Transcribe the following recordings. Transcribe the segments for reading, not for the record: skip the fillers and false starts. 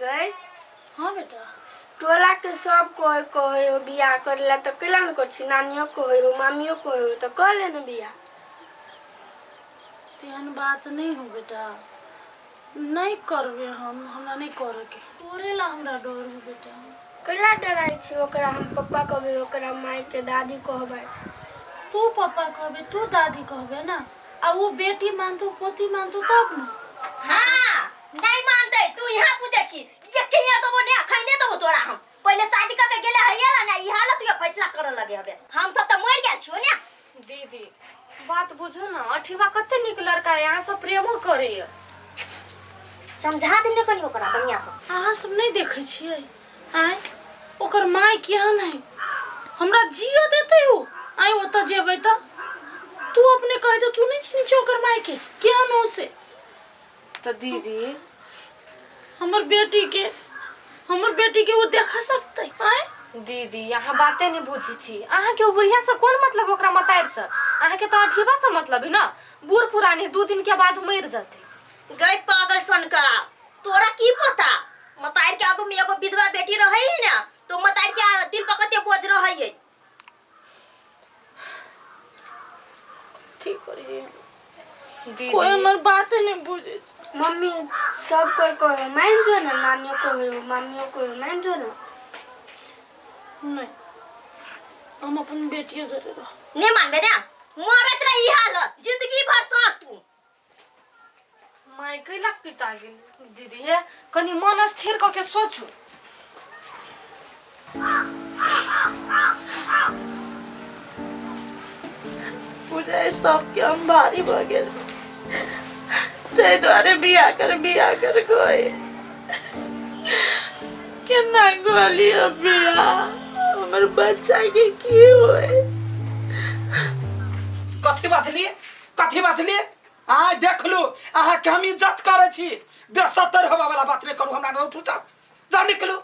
गई। हाँ बेटा। टोला के सब कहे कहे हो बियाह करे ला, तो कैला न कर छी? नानियो कहे हो, मामियो कहे हो, तो कर ले न बियाह। तेहन बात नहीं हो बेटा, नहीं करबे हम, हमरा नहीं करे के। तोरे ला हमरा डर हो बेटा। कैला डराइ छी? ओकरा हम पप्पा कहबै, ओकरा माय के दादी कहबै। तू पप्पा कहबे, तू दादी कहबे ना, आ वो बेटी मानतो पोती मानतो तब ना। हाँ नहीं मानते, तू यहाँ पूछे छी ये के यहाँ देबो ने अखन ने देबो तोरा हम। पहले शादी करके गेले हइया ला ना ई हालत के फैसला करऽ लगे हबे, हम सब त मर गेल छियो ने। दीदी बात बुझू ना, अठीवा कते नीक लड़का है, अहाँ सब प्रेमो करैया। समझा देने कनी ओकरा बढ़िया से। अहाँ सब नहीं देखै छियै आँय ओकर माय केहन है, हमरा जिया देतै ओ? आँय ओतऽ जेबै तऽ तू अपने कहि दे, तू नहीं चिन्है छी ओकर माय के केहन हो से। तऽ दीदी हमर बेटी के, हमर बेटी के वो देखा सकतै? आँय दीदी अहाँ बाते नहीं बुझै छी, अहाँके ओ बुढ़िया से कोन मतलब, ओकरा मतारि से अहाँके तऽ अठीबा से मतलब है ना, बूढ़ पुरानी 2 दिन के बाद मरि जतै। गई पागल सनका, तोरा की पता मतार के आगू में एगो विधवा बेटी रहे है ना, तो मतार के दिल पर कते बोझ रहे है। ठीक करिए दीदी कोई हमर बात नहीं बुझे छै। मम्मी सब कोई कहे मान जो ना, नानियो कहे मामियो कहे मान जो ना। नहीं हम अपन बेटियों जरे रह। नहीं मानबे ना, मरत रही हालत जिंदगी भर सर तू। माय कैला पिता गेल दीदी, हे कनी मन स्थिर क के सोचू। बुझाय सबके हम भारी भ गेल छी, ताहि दुआरे बियाह कर बियाह कर गए केना कहलियै बियाह, हमर बच्चा के की होय। कथी बाजलियै, कथी बाजलियै? आइ देखलू अहाँके हम इज्जत करै छी, बेसतर होबऽ वाला बात नहि करू हमरा, उठू जाउ जाउ निकलू।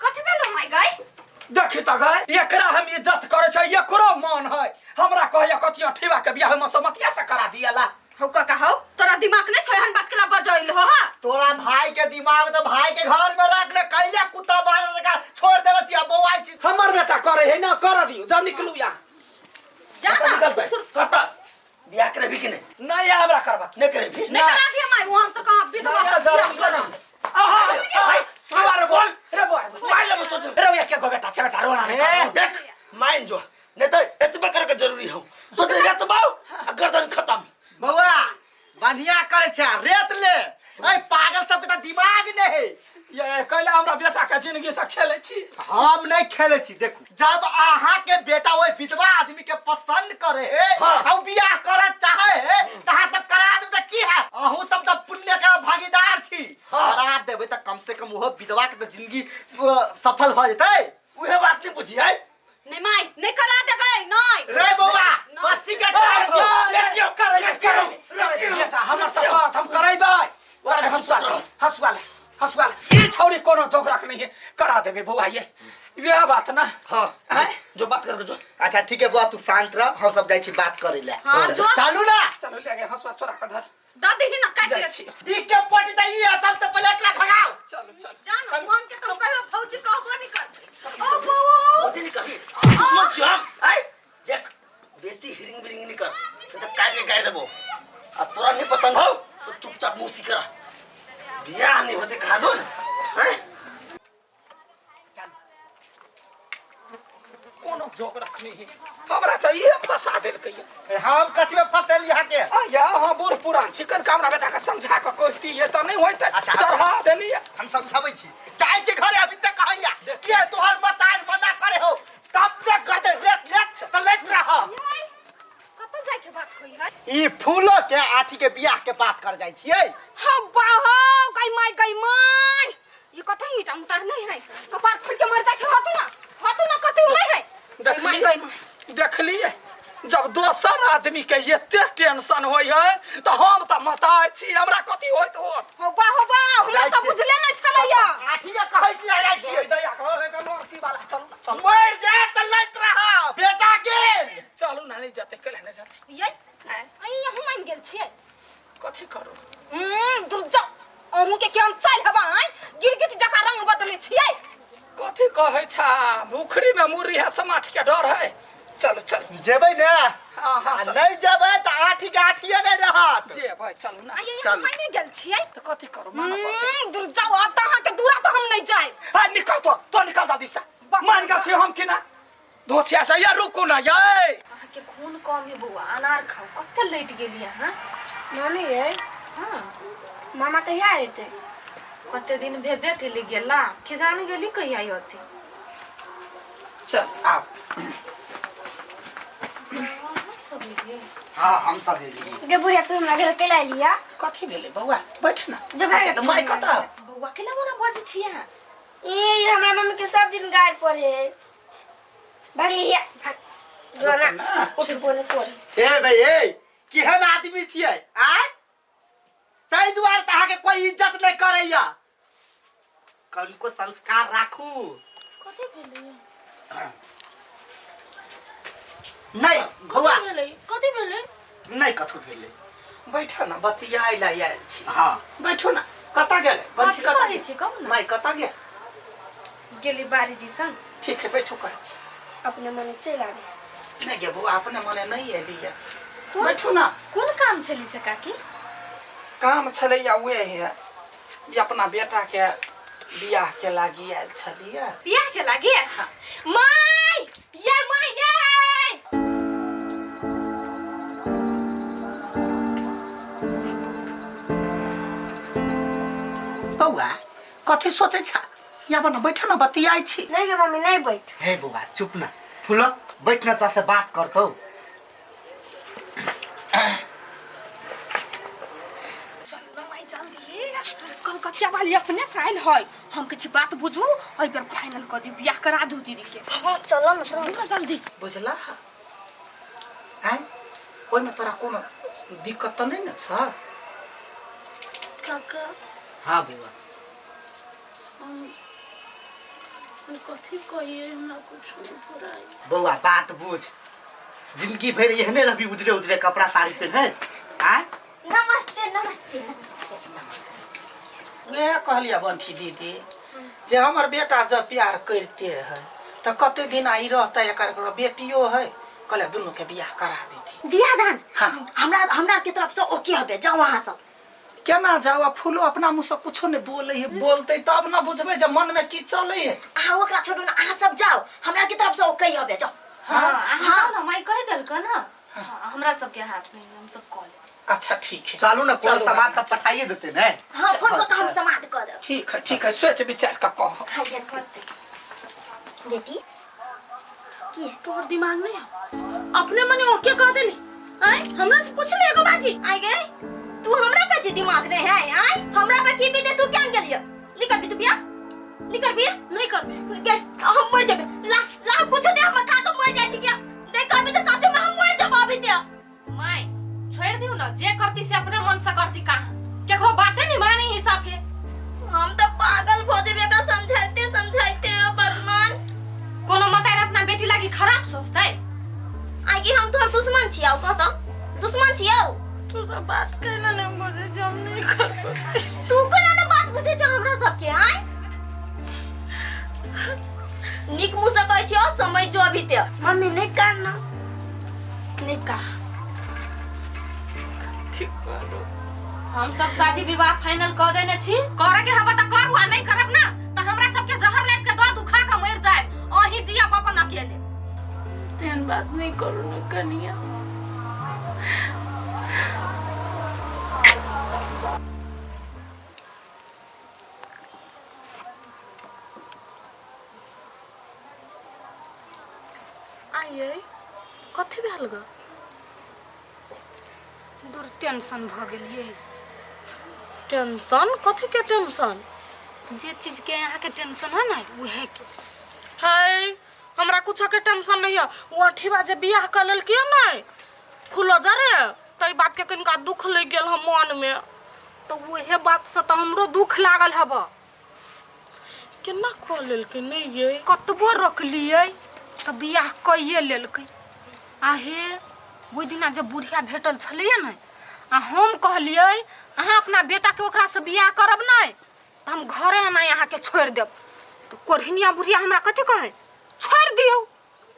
कथी भेलो माय गई? देखी तऽ गई, एकरा हम इज्जत करै छी, एकरो मन है हमरा कहैया कथी अठीवा के बियाह मसमतिया से करा दियाला। हौ काका हौ, तोरा दिमाग नहीं छौ एहन बात केला बजैल हो? हा तोरा भाई के दिमाग तो भाई के घर में रख ले, कैला कुत्ता बाहर लगा छोड़ देवे छी आ बौआइ छी। हमर बेटा करे है ना, कर दियो, जाउ निकलू यहाँ। जा ना, निकलतै? कतऽ? बियाह करेबी कि नहीं? नहीं हमरा करबा। नहीं करेबी? नहीं करा दिया माय, वो हम तो कहाँ विधवा नहीं, से बियाह नहीं, करा। आहा, आहा, आहा, रे बोल, रे बोल। माय लगे सोच। रे भैया, के गो बेटा, छे बेटा, रोना नहीं ए, कर। देख, मान जो, नहीं तो एतबे करे के जरूरी हो। सोच रेत बाऊ, आ गर्दन खत्म। बौआ, बढ़िया करे छै, रेत ले। ए पागल सबके त दिमाग नहीं है। ये कैला हमरा बेटा के जिंदगी से खेले छी। हम नहीं खेले छी। देखू, जब अहाँ के बेटा ओहि विधवा आदमी के पसंद करे है, हाँ। और बियाह करे चाहे है, त अहाँ सब करा देब त की है? अहूँ सब त पुण्य के भागीदार छी। हाँ। करा देबै त कम से कम ओहो विधवा के त जिंदगी सफल भ जेतै। उहे बात नहीं बुझी है। नहीं माय, नहीं करा दे गई, नहीं। रे बौआ, नहीं। कथी के डर हो? करै, करै, करै, बेटा, हमर सब बात हम करैबै। अरे हंसुआ ले, हंसुआ ले, हंसुआ ले। ई छौड़ी कोनो जोगरक नहीं है, करा देबे बौआ ये। वएह बात ना? हाँ। आँय? जो बात करके जो। अच्छा ठीक है बौआ, तू शांत रह, हम सब जाइ छी बात करे ले। हाँ, जो। चलू ना। चलू ले गे, हंसुआ चोरा के धर। दऽ दही ना, काट जाइ ले। छी। बीक के पटी त ई है, सबसे पहले एकरा भगाओ। चलू, चलू। जा ना, मन के तो कहियो भौजी कहबो नहीं करतै। ओ बौआ। भौजी नहीं कही। दुश्मन छी हम। आय, देख, बेसी हिरिंग बिरिंग नहीं कर, नहीं तो काट के गाड़ देबो। आ तोरा नहीं पसंद हो तो चुपचाप मुंह सी करा। बियाह नहीं होते कहा दो ना? हैं? कोनो जोग रखनी है, हमरा तऽ इहे फंसा देलकै। हम कथी में फंसल यहाँ के? आ या अहाँ बूढ़ पुरान छी, कनिका हमरा बेटा के समझा के कहती है तऽ नहि होइत। अच्छा। चढ़ा देलियै। हम समझाबै छी, जाइ छी घरे अभी तक कहैया के तोहर मतार मना करे हो, तब ने कहते रेत लेत त लेत रह। कतऽ जाय के बात होई है? ई फूलो के आठी के बियाह के बात कर जाइ छियै। हौ बा हौ, गई माय, गई माय, ये कतऽ ईटा मुटा नहीं है, कपार फोड़ के मर जाइ छै। हटू ना, हटू ना, कतौ नहीं है। गई माय, गई माय। देखलियै, जब दोसर आदमी के एते टेंशन होय है तऽ हम तऽ मतार छी, हमरा कथी होइत होत? हौ बा, हौ बा, हमरा जाइ तऽ छियै। बुझले नहीं छलैया। आठी के कहै कि जाइ छियै? दया कहै के लड़की वाला, चलू ना, चलू। मर जाए त लैत रह, बेटा गेल। चलू ना, नहीं जेतै, कैला नहीं जेतै? ये अहीं अहूँ मानि गेल छियै? कथी करू? दुर्जा, अहूँ के केहन चालि हेबा आँय, गिरगिट जकाँ कहै छा उखड़ी में मुर्री है समाठ के डर है। चलो चलो जेबै ने? हाँ हाँ आ चल। नहीं जेबै तऽ आठी के आठिए नहि रहत। जेबै चलू ना। आइए चलू। मायने गेल छियै। तऽ कथी करू मानऽ पड़तै। दूर जाउ, आब तऽ अहाँके दूरा पर हम नहि जायब। आ निकल तो तो निकल दादी से मान गेल छी हम कि ना दोछिया से या रुकू ना ये। अहाँके खून कम है बौआ, अनार खाउ। कते लेट गेली अहाँ? मामी गे। हाँ। मामा कहिया एतै? कते दिन भेबे केली गेला, के जाने गेली कहिया अयती। चल आब सब एलियै? हाँ हम सब एलियै। गे बुढ़िया तू हमरा घर कैला एलिया? कथी भेलै बौआ बैठ ना। जो भाग। माय कतऽ? बौआ केना मोना बजै छी अहाँ? ई हमरा मम्मी के सब दिन गाड़ पड़े है। भागली हिया भाग जो ना उठ बोले कोन। ए भाई ए केहन आदमी छियै आय? ताहि दुआरे तऽ अहाँके कोई इज्जत नहि करैया। कनको संस्कार राखू। कथी भेलै? नहीं बौआ कथी भेलै? कथी भेलै? नहीं कथू भेलै। बैठ ना बतियाइ ला आयल छी। हाँ बैठू ना। कतऽ गेलै बंशी? कथी कतऽ कहै गेल? छी कहू ना। माय कतऽ गेल? गेली बारी दिसन। ठीक है बैठू कहै छी। अपने मने चलि आबे। नहीं गे बौआ अपने मने नहीं एलियै। बैठू ना। कोन काम छली से काकी? काम छलैया उहे है ई अपना बेटा के बियाह के लागी आयल छलियै। बियाह के लागी? My ये my ये। बौआ कथी सोचै छा? यहाँ पर बैठ ना बतियाइ छी। नहीं गे मम्मी नहीं बैठ। हे बौआ चुप ना फूलो बैठ ना तो से बात करतौ। कलकतिया वाली अपने से आयल है, हम किछु बात बुझू एहि बेर फाइनल कऽ दियौ, बियाह करा दियौ दीदी के। हाँ चलो ना चलो ना जल्दी। बुझला आय ओहिमे तोरा कोनो दिक्कत तऽ नहि ने छ? काका। हाँ बौआ हम कथी कहिए, हमरा कुछ नहीं फुराई। बौआ बात बुझ, जिंदगी भरि एहने रहबी उजरे उजरे कपड़ा साड़ी पहिने आय? नमस्ते नमस्ते। वएह कहलियै बंठी दीदी जे हमर बेटा जब प्यार करते है तऽ कते दिन आई रहतै, एकर बेटियो है, कहले दुनू के बियाह करा देती। बियाह दान? हाँ। हमरा हमरा के तरफ से ओके हबे, जाओ वहां सब। केना जाओ? आ फूलो अपना मुँह से कुछो नहीं बोले है, बोलते तब ना बुझबै जे मन में की चले है। अहाँ ओकरा छोड़ू ना, अहाँ सब जाओ, हमरा के तरफ से ओके हबे, जाओ। हाँ अहाँ जाओ ना, माय कहि देलक ना। हाँ, हमरा सबके हाथ में हम सब कऽ लेब। अच्छा ठीक है चलू ना, कोन चलू समाज तब पठाइए देते ने। हाँ फोन कऽ के हम समाध कऽ देब। ठीक है ठीक है, सोच विचार के कहो। हाँ बेटी की तोहर दिमाग नहीं है? अपने मने ओके कह देली आय? हमरा से पूछले एगो बाजी। आइ गे तू हमरा कहै छी दिमाग नहीं है आय? हमरा पे की बीते तू क्या गेलियो? निकल भी तू बिया, निकल बिया। नहीं करबे गे हम मर जेबे। ला ला कुछ दे, हम खा के मर जाइ छी। क्या नहीं करबी त सच में हम मर जेबो अभी ते। माय छोड़ दियौ ना, जे करती से अपने मन से करती, कहाँ केकरो बाते नहीं माने ही साफे। हम त पागल भ जेबे एकरा समझाइते समझाइते। भगवान कोनो मतार अपना बेटी लागी खराब सोचतै? आगे हम तोहर दुश्मन छियौ, कह त दुश्मन छियौ। तू सब बात कहना नहीं बुझे, हम नहीं करबो। तू कोना ना बात बुझे छ हमरा सबके आय? निक मुंह से कहै छियौ, समझ जो अभी ते। मम्मी नहीं करना नहीं का ठीक करू। हम सब शादी विवाह फाइनल कऽ देने छी, करे के हबे त करू आ नहीं करब ना त हमरा सबके जहर लाइब के दऽ दू, खा के मरि जायब, अहीं जियब अपन अकेले। तेहन बात नहीं करू ना कनिया। आइए कथी भेल ग? दूर टेंशन भ गेलियै। टेंशन? कथी के टेंशन? जे चीज के अहाँ के टेंशन है ना उहे के। है हमरा कुछ के टेंशन नहीं है। वो अठीबा जे बियाह कर लेलकै नहीं फूलो जा रे, तई बात के कनिका दुख लग गेल हम मन में। तो उहे बात से तो हमरो दुख लागल हब। केना कऽ लेलकै नहीं ये? कतबो रखलियै तऽ बियाह कइए लेलकै। आहे ओहि दिना जब बुढ़िया भेटल छलैया ने आ हम कहलियै अहाँ अपना बेटा के ओकरा से बियाह करब नहीं तऽ हम घरे एना अहाँके छोड़ि देब, तऽ कोढ़िनिया बुढ़िया हमरा कथी कहै, छोड़ि दियौ,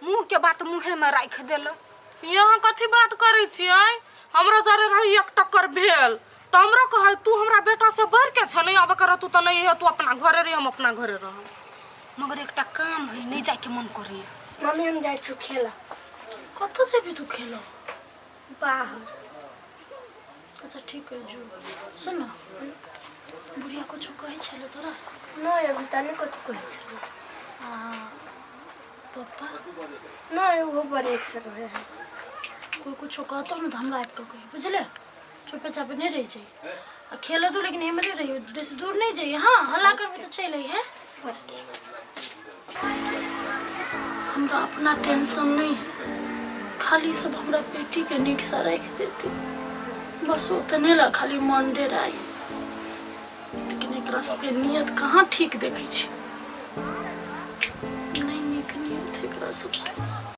मुँह के बात मुँहे में राखि देलक। यहाँ कथी बात करै छियै? हमरो जरे रही एक टक्कर भेल तऽ हमरो कहै तू हमरा बेटा से बढ़ के छ, नहीं आबे कर तू तऽ नहीं है, तू अपना घरे रही, हम अपना घरे रह। मगर एकटा काम है, नहीं जाके मन करैया। मम्मी हम जाइ छी खेला। कतऽ जेबही तू खेलऽ? बाहर। अच्छा ठीक है, जो सुन ना, बुढ़िया कुछो कहै छलै तोरा? नहीं, अभी तनी कथी कहै छलै। आ पप्पा? नहीं, ओहो बड़ नीक से रहै है। कोई कुछो कहतो ना तऽ हमरा आबि कऽ कही, बुझले? चुपे चापे नहीं रहि जाइ आ खेलो तू, लेकिन एमरे रहियो, बेसी दूर नहीं जाइए। हाँ, हल्ला करबे तऽ चलि अइहे। हमरा अपना टेंशन नहीं है, खाली सब हमरा बेटी के नीक से राखि देती, बस उतने ला खाली मन डेराइ। लेकिन एकरा सबके नियत कहाँ ठीक देखै छी, नहीं नीक नियत एकरा सबके।